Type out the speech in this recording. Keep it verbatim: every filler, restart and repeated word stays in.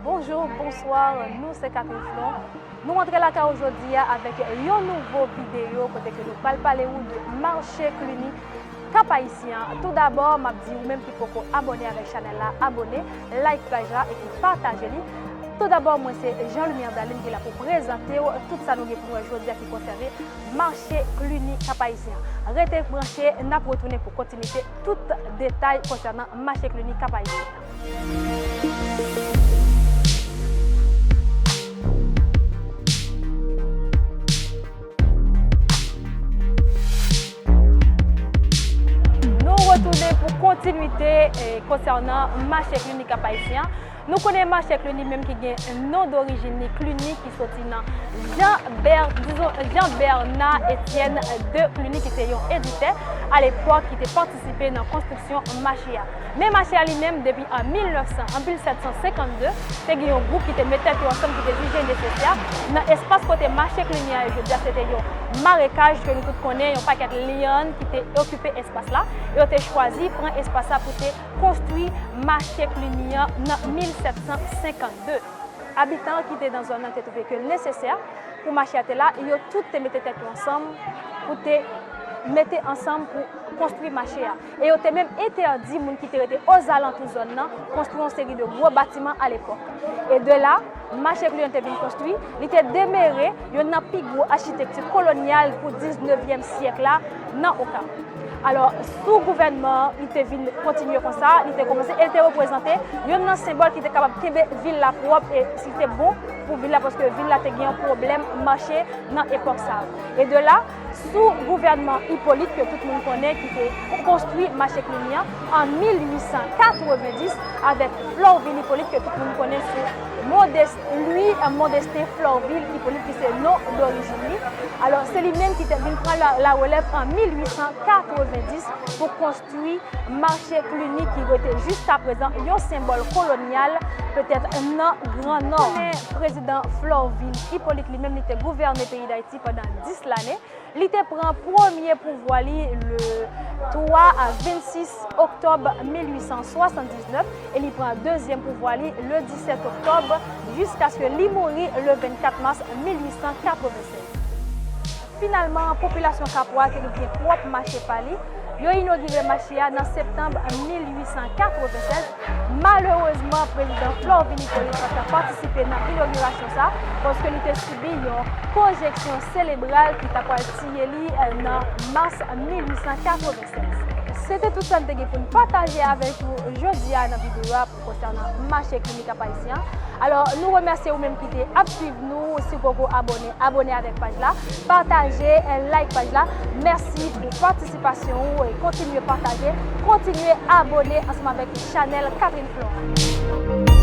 Bonjou, bonswa, nou se Catherine Flon. Nou antre lakay ou jodi a avèk yon nouvo videyo kote ke nou pral pale ou de mache Cluny Cap Haïtien. Toudabò, m ap di ou menm ki poko abòne avèk chanèl la, abòne, like paj la epi pataje li. Toudabò, mwen se Jean Lumière Dalim ki la pou prezante w tout sa nou gen pou nou wè jodi a ki konsène mache Cluny Cap Haïtien. Rete branche, n ap retounen pou kontinite tout detay konsènan mache Cluny Cap Haïtien. Nou retounen pou kontinite, eh, konsènan mache Cluny Cap Haïtien. Nou konnen mache Cluny li menm ki gen non dorijin li, Cluny, ki soti nan Jean Ber-, dizon, Jean Bernard Etienne de Cluny, ki te yon editè alepòk ki te patisipe nan konstriksyon mache a. Men mache a li menm, depi an mil nèf san, an mil sèt san senkant de, te gen yon gwoup ki te met tèt yo ansanm, ki te jije nesesè nan espas kote mache Cluny an ye jodi a, se te yon marekaj ke nou tout konnen, yon pakèt lyann ki te okipe espas la. E yo te chwazi pran espas la pou te konstwi mache Cluny an nan mil sèt san senkant de. Abitan ki te nan zòn nan te twouve ke l nesesè pou mache a te la, e yo tout te mete tèt yo ansanm pou te mete ansanm pou konstwi mache a. E yo te menm entèdi moun ki te rete ozalantou zòn nan konstwi yon seri de gwo batiman alepòk. E de la, mache Cluny an te vin konstwi, li te demere youn nan pi gwo achitekti kolonyal pou diznevyèm syèk la nan Okap. Alò, sou gouvènman an, li te vin kontinye konsa, li te kòmanse, e li te reprezante youn nan senbòl ki te kapab kenbe vil la pwòp, e si te bon pou vil la, paske vil la te gen yon pwoblèm mache nan epòk sa a. E de la, sou gouvènman Hyppolite, ke tout moun konnen, ki te konstwi mache Cluny an, an mil uit san katrevenndis, avèk Florvil Hyppolite, ke tout moun konnen sou Modest-, Louis Modestin Florvil Hyppolite, ki se non dorijin li. Alò, se li menm ki te vin pran la, larelèv an mil uit san katrevenndis pou konstwi mache Cluny ki rete jiskaprezan yon senbòl kolonyal, petèt nan Gran Nò. Men prezidan Florvil Hyppolite li menm, li te gouvène peyi Dayiti pandan dis lane. Li te pran premye pouvwa li le twa a vennsis oktòb mil uit san swasanndiznèf e li pran dezyèm pouvwa li le disèt oktòb jiskaske li mouri le vennkat mas mil uit san katrevennsèz. Finalman, popilasyon Kapwa te gen pwòp mache pa li. Yo inogire mache a nan septanm mil uit san katrevennsèz. Malerezman, prezidan Florvil Hyppolite pa t ka patisipe nan inogirasyon sa, paske li te sibi yon konjeksyon selebral ki ta pral tiye li, eh, nan mas mil uit san katrevennsèz. Se te tout sa n te gen pou n pataje avèk ou jodi a nan videyo a konsènan mache Cluny Cap Haïtien an. Alò, nou remèsye ou menm ki te ap swiv nou. Si w poko abòne, abòne avèk paj la. Pataje, eh, like paj la. Mèsi pou patisipasyon ou e kontinye pataje, kontinye abòne ansanm avèk chanèl Catherine Florent.